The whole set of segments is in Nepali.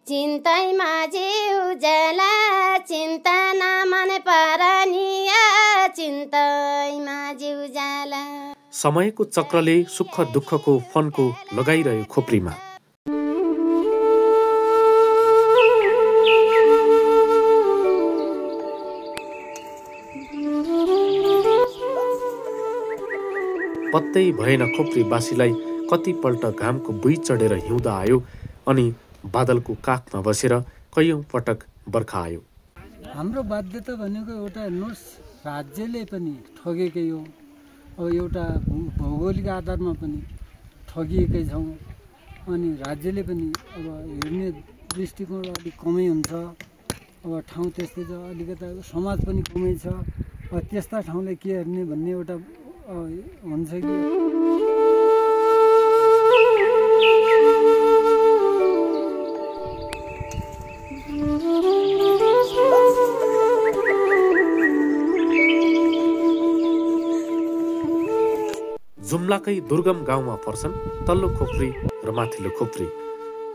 चिन्तैमा जिउ जला चिन्ता नमन परनिया चिन्तैमा जिउ जला। समयको चक्रले सुख दुःखको फन्को लगाइरह्यो खोप्रीमा। पत्तै भएन खोप्रीवासीलाई कतिपल्ट घामको बुई चढेर हिउँदा आयो अनि बादलको काखमा बसेर कैयौं पटक बर्खा आयो। हाम्रो बाध्यता भनेको एउटा हेर्नुहोस्, राज्यले पनि ठगेकै हो। अब एउटा भौगोलिक आधारमा पनि ठगिएकै छौँ अनि राज्यले पनि अब हेर्ने दृष्टिकोण अलिक कमै हुन्छ। अब ठाउँ त्यस्तै छ, अलिकता समाज पनि कमै छ। त्यस्ता ठाउँलाई के हेर्ने भन्ने एउटा हुन्छ कि जुम्लाकै दुर्गम गाउँमा पर्छन् तल्लो खोप्री र माथिल्लो खोप्री।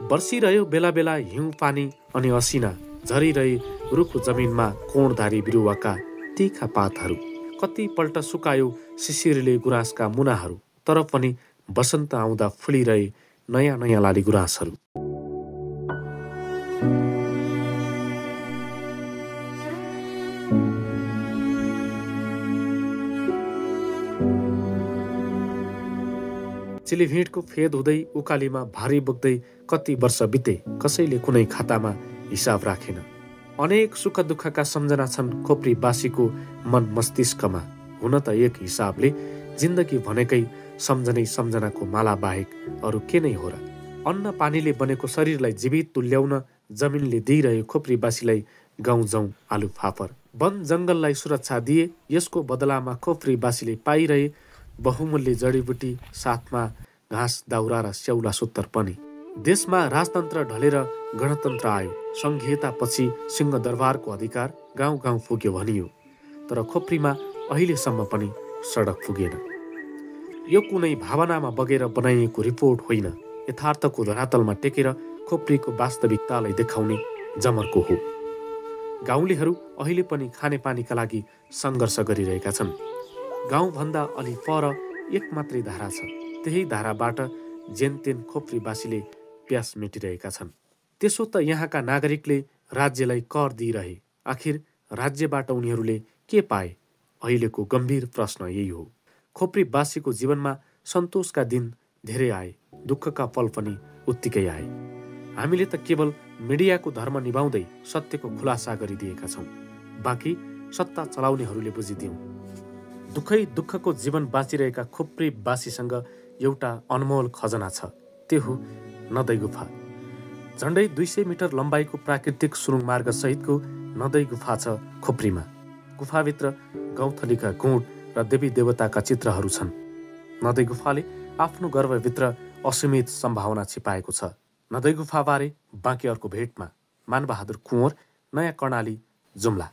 बर्सिरह्यो बेला बेला हिउँ पानी अनि असिना झरिरहे रुखो जमिनमा कोणधारी बिरुवाका तीखा पातहरू। कतिपल्ट सुकायो शिशिरले गुराँसका मुनाहरू, तर पनि बसन्त आउँदा फुलिरहे नयाँ नयाँ लाली गुराँसहरू। चिलीभिडको फेद हुँदै उकालीमा भारी बोक्दै कति वर्ष बिते, कसैले कुनै खातामा हिसाब राखेन। अनेक सुख दुःखका सम्झना छन् खोप्रीवासीको मन मस्तिष्कमा। हुन त एक हिसाबले जिन्दगी भनेकै सम्झनै सम्झनाको माला बाहेक अरू के नै हो र। अन्न पानीले बनेको शरीरलाई जीवित तुल्याउन जमिनले दिइरह्यो खोप्रीवासीलाई गहुँ जौँ आलु फापर। वन जङ्गललाई सुरक्षा दिए, यसको बदलामा खोप्रीवासीले पाइरहे बहुमूल्य जडीबुटी, साथमा घाँस दाउरा र स्याउला सुत्तर पनि। देशमा राजतन्त्र ढलेर गणतन्त्र आयो। संघीयतापछि सिंहदरबारको अधिकार गाउँ गाउँ पुग्यो भनियो, तर खोप्रीमा अहिलेसम्म पनि सडक पुगेन। यो कुनै भावनामा बगेर बनाइएको रिपोर्ट होइन, यथार्थको धरातलमा टेकेर खोप्रीको वास्तविकतालाई देखाउने जमर्को हो। गाउँलेहरू अहिले पनि खानेपानीका लागि सङ्घर्ष गरिरहेका छन्। गाउँभन्दा अलि पर एक मात्रै धारा छ, त्यही धाराबाट जेनतेन खोप्रीवासीले प्यास मेटिरहेका छन्। त्यसो त यहाँका नागरिकले राज्यलाई कर दिइरहे, आखिर राज्यबाट उनीहरूले के पाए? अहिलेको गम्भीर प्रश्न यही हो। खोप्रीवासीको जीवनमा सन्तोषका दिन धेरै आए, दुःखका पल पनि उत्तिकै आए। हामीले त केवल मिडियाको धर्म निभाउँदै सत्यको खुलासा गरिदिएका छौँ, बाँकी सत्ता चलाउनेहरूले बुझिदिउँ। दुःखै दुःखको जीवन बाँचिरहेका खोप्रीवासीसँग एउटा अनमोल खजना छ, त्यो हो नदै गुफा। झन्डै 200 मिटर लम्बाइको प्राकृतिक सुरुङ मार्ग सहितको नदै गुफा छ खोप्रीमा। गुफाभित्र गौँथलीका गुण र देवी देवताका चित्रहरू छन्। नदै गुफाले आफ्नो गर्भभित्र असीमित सम्भावना छिपाएको छ। नदै गुफाबारे बाँकी अर्को भेटमा। मानबहादुर कुँवर, नयाँ कर्णाली, जुम्ला।